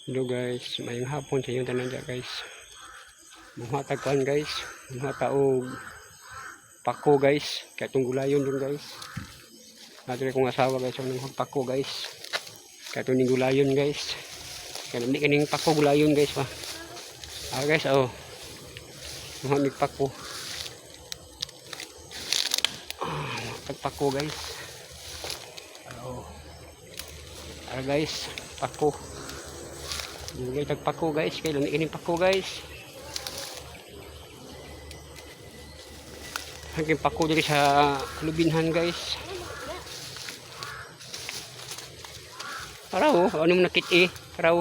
Hello guys, maayong hapon sa inyong tanan diya, guys. Manguha tag kuan, guys. Manguha ta og pako, guys. Kay atong gulayon dun, guys. Naa diri akong asawa, guys, ang nanguha pako, guys. Kay atong ning gulayon, guys. Kay lami kaning pako gulayon, guys, pa. Ah guys, oh. Manguha mig pako. Ah, tag pako, guys. Oh. Ah guys, pako. Gulay tag pako, guys, kay lami kining pako, guys. Hanggang pako diri sa Lubinhan, guys. Araw, ano mo nakit eh? Araw.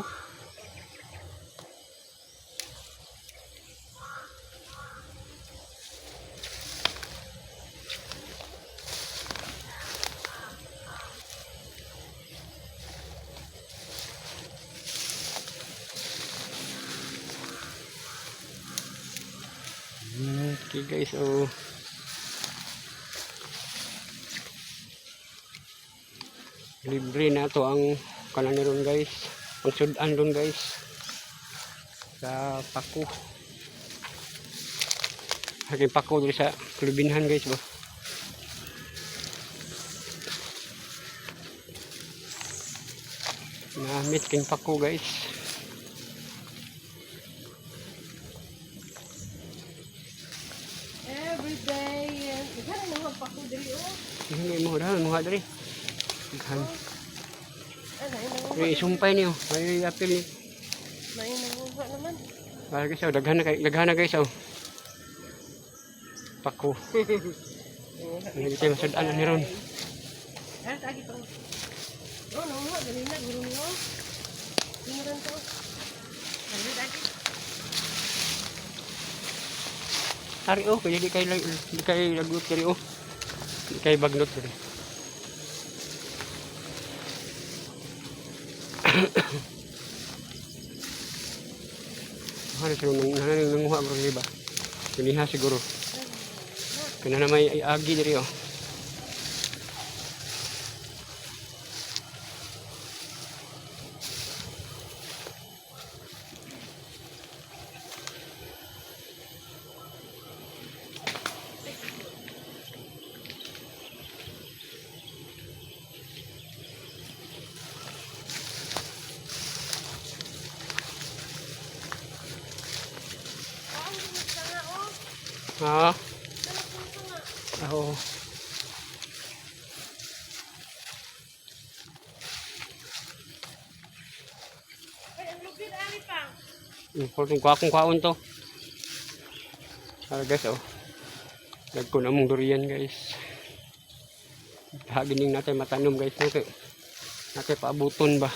Okay guys, oh. Libre na to ang kanang ron, guys. Ang sudan ron, guys. Sa pako. Aking pako diri sa Lubinhan, guys, ba. Namit king pako, guys. Every day. Daghan na naman pa ko diri oh. Hindi mo dahil mga diri. Daghan. Ay, nanguha. Ay, sumpay niyo. Ay, apil ni. May nanguha naman. Ah, guys, oh, daghan na kay daghan na, guys, oh. Pako. Hindi tayo masudan ni ron. Ah, tagi pa. Oh, nanguha diri na guro niyo. Tingnan to. Ano tagi? Ari oh, kaya di kay lagot diri oh. Di kay bagnot diri. Ano siguro nang nang nanguha bro, di ba? Kiniha siguro. Kana na may agi diri oh. Oh, ang ganda nga oh. Ha? Dala ko nga. Oo. Ay, ang lupit ari pa. Kung akong kwaon to. Para guys, oh. Dagko na mong durian, guys. Hagining natin matanom, guys. No? Kay, natin paabuton ba.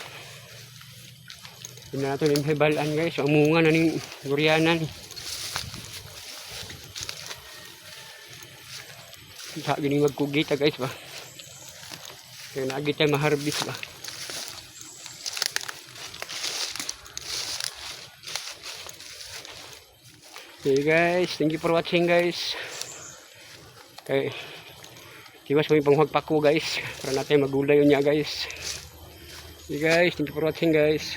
Hindi na natin imhibalan, guys. Ang munga na ning durianan. Hagining magkugita, guys, ba. Kaya naagi tayo maharbis ba. Okay guys, thank you for watching, guys. Okay. Tiwas mo yung panghagpako, guys. Para natin magulay yun niya, guys. Okay guys, thank you for watching, guys.